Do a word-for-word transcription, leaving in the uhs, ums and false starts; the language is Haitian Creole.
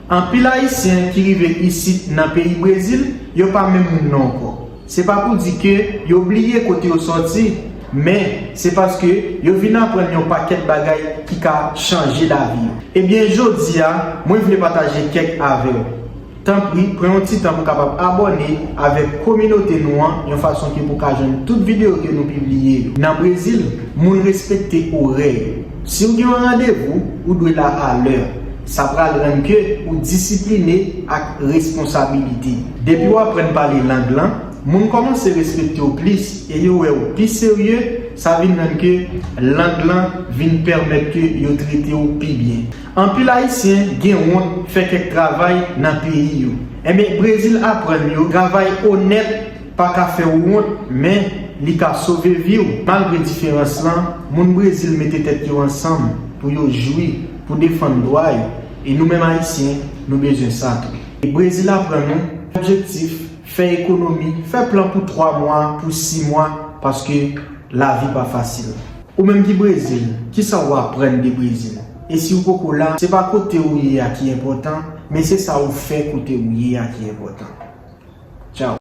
Anpil Ayisyen ki rive isit nan peyi Brezil, yo pa menm moun nan ankò. Se pa pou di ke yo bliye kote yo sòti, men se paske yo vin aprann yon pakèt bagay ki ka chanje lavi yo. Ebyen, jodi a, mwen vle pataje kèk avè w. Tanpri, pran yon ti tan pou kapab abòne avèk kominote nou an, yon fason ke pou ka jwenn tout videyo ke nou pibliye yo. Nan Brezil, moun respekte orè yo. Si w gen yon randevou, ou dwe la alè. Sa pral rann ke ou disipline ak responsabilite. Depi w aprann pale lang lan, moun kòmanse respekte w plis e yo wè w pi serye, sa vin rann ke lang lan vin pèmèt ke yo trete w pi byen. Anpil Ayisyen gen wont fè kèk travay nan peyi yo. Ebyen, Brezil aprann yo travay onèt pa ka fè w wont, men li ka sove vi w. Malgre diferans lan, moun Brezil mete tèt yo ansanm pou yo jwi, pou defann dwa yo, e nou menm Ayisyen, nou bezwen sa tou. E Brezil aprann nou objektif, fè ekonomi, fè plan pou twa mwa, pou sis mwa, paske lavi pa fasil. Ou menm ki Brezil, kisa w aprann de Brezil? E si w poko la, se pa kote w ye a ki enpòtan, men se sa w fè kote w ye a ki enpòtan. Tchaw.